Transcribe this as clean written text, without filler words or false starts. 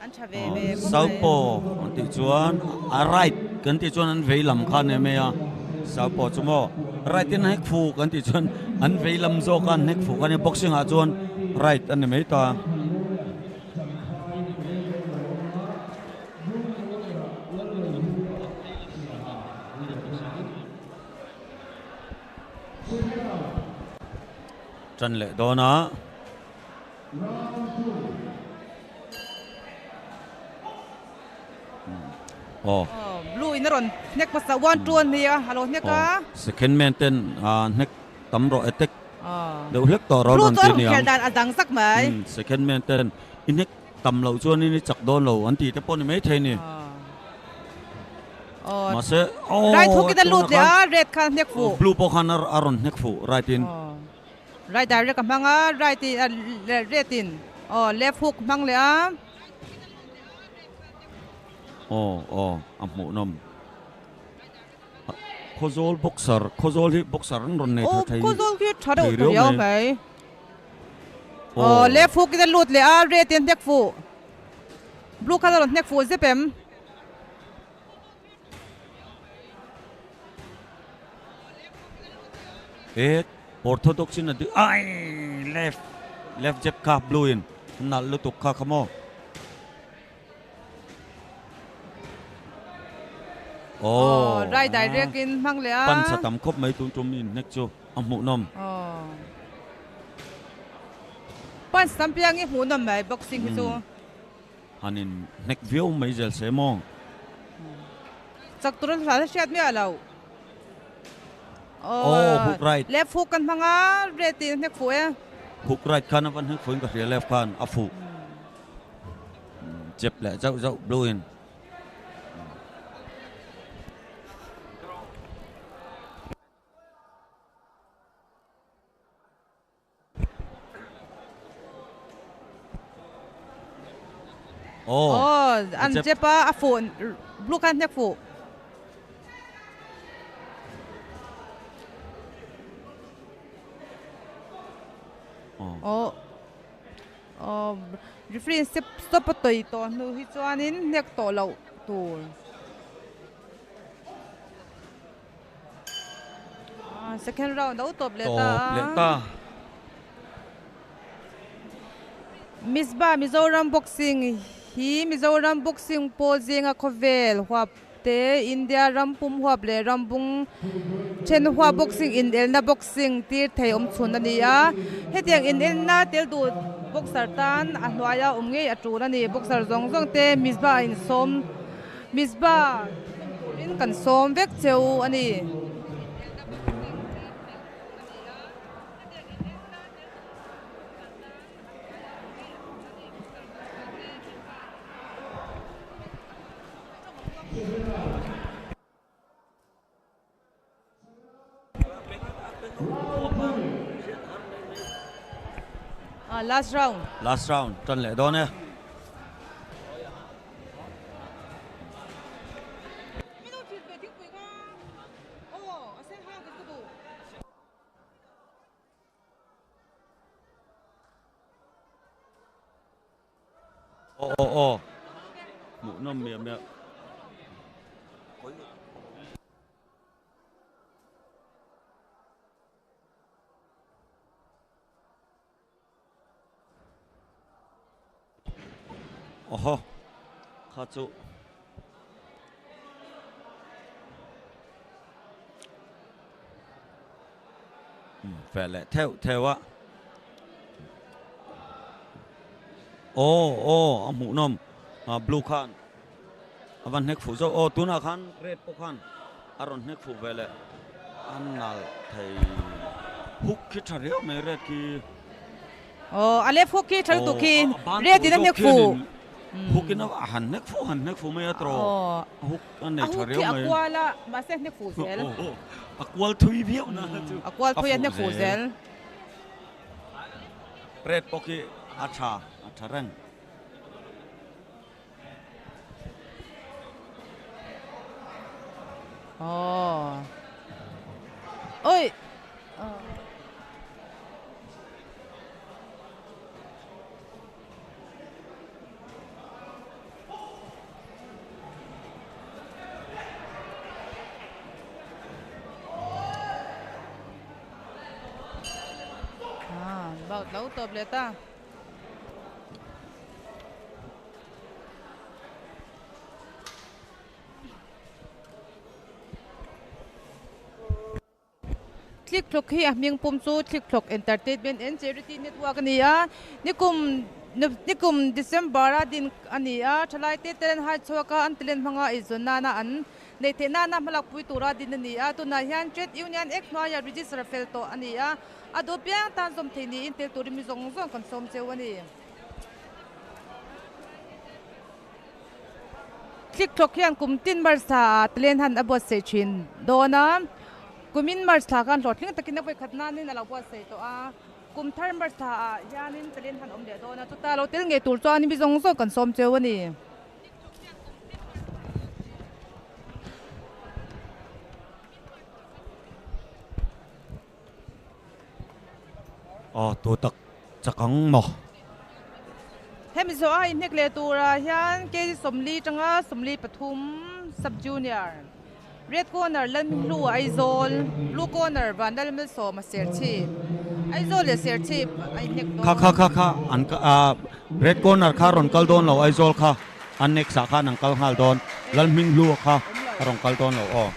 An tha ve ve khawp mai. Southpaw an tih chuan a right kan tih chuan an vei lam kha a ni mai a, Southpaw chu maw right in a hnek fuh kan tih chuan an vei lam zawk a an hnek fuh kha a ni boxing ah chuan right a ni mai ta. Tan leh dawn a. Aw. Blue in a rawn hnek hmasa one two a nia a lo hnek a. Second man ten hnek tam rawh attack deuh hlek tawh rawh an rawn ti nia. Blue chu a rawn khel dan a dang zak mai. Second man ten i hnek tam loh chuan in i chak dawn lo an tih te pawh ni maithei ni. Mahse aw right hook in a lut leh a red khan hnek fuh. Blue pawh khan a rawn hnek fuh right in. Right direct a hmang a, right in red in aw left hook hmang leh a. Aw aw a hmuh nawm. Khawzawl boxer Khawzawl hi boxer an rawn nei tha thei. Aw Khawzawl khi tha deuh ta riau mai. Aw left hook in a lut leh a red in hnek fuh. Blue khan a rawn hnek fuh zep em. He orthodox in a ding ai left left jab kha blue in nalh lutuk kha kha maw oh right direct in hmang leh a pan sa tam khawp mai tun tum in hnek chu a hmuh nawm pan sam piang hi hmuh nawm mai boxing hi chu Han in hnek viau mai zel se maw? Chak tur a hla hriat miah lo. Aw hook right. Left hook kan hmang a, red in hnek fuh e. Hook right khan a van hnek fuh in ka hria left khan a fuh. Jab leh zauh zauh blue in. Aw an jep a a fuh blue khan hnek fuh. Aw aw referee in step stop a tawi tawh hnu hi chuanin hnek tawh loh tur. Second round a tawp leh ta Tawp leh ta. Misba Mizoram Boxing hi Mizoram Boxing pawl zinga khawvel huap te India ram pum huap leh ram bung then huap boxing inelna boxing tir thei awm chhun a ni a. Hetiang inelna tel duh boxer tan a hnuaia awm ngei a tul a ni. Boxer zawng zawng te Misba a insawm. Mizpah tum turin kan sawm vek cheu a ni. Last round. Last round tan leh dawn e. Aw aw aw hmuhnawm miah miah. Awhaw kha chu Feh leh theuh theuh a. Aw aw a hmuhnawm a blue khan a van hnek fuh zawk aw tunah khan red pawh khan a rawn hnek fuh ve leh a nalh thei hook khi tha riau mai red khi. Aw a left hook khi tha lutuk khi red in a hnek fuh. Hook in a han hnek fuh han hnek fuh mai a tawh hook a nei tha riau mai. A hook khi a kual a mahse a hnek fuh zel. A kual thui viau na chu a kual thui a hnek fuh zel. Red pawh khi a tha a tha reng. Aw. Oi. Bout lo tawp leh ta. Thlikthlawk hi a hming pum chu Thlikthlawk Entertainment and Charity Network a ni a, nikum nikum December a din a ni a, thalaite talent hai chhuak a an talent hmanga eizawn nana an neih theih nana hmalakpui tura din a ni a, tunah hian Trade Union Act hnuaia register fel tawh a ni a, a duh piang tan zawm thei niin tel turin mi zawng zawng kan sawm cheu a ni. Thlikthlawk hian kum tin March thla ah talent han a buatsaih thin dawn a, kumin March thla khan hlawhtling takin a vawikhat nanin a lo buatsaih tawh a, kum thar March thla ah hianin talent han awm leh dawn a, chuta lo tel ngei tur chuan mi zawng zawng kan sawm cheu a ni. Aw tu tak chak ang maw? Hemi zawh a inhnek leh turah hian KG 40 tanga 43 Sub Junior, Red Corner Lalhminghlua Aizawl, Blue Corner Vanlalmalsawma Serchhip, Aizawl leh Serchhip a inhnek dawn. Kha kha kha kha an Red Corner kha rawn kal dawn lo Aizawl kha an next ah khan an kal nghal dawn Lalhminghlua kha a rawn kal dawn lo aw.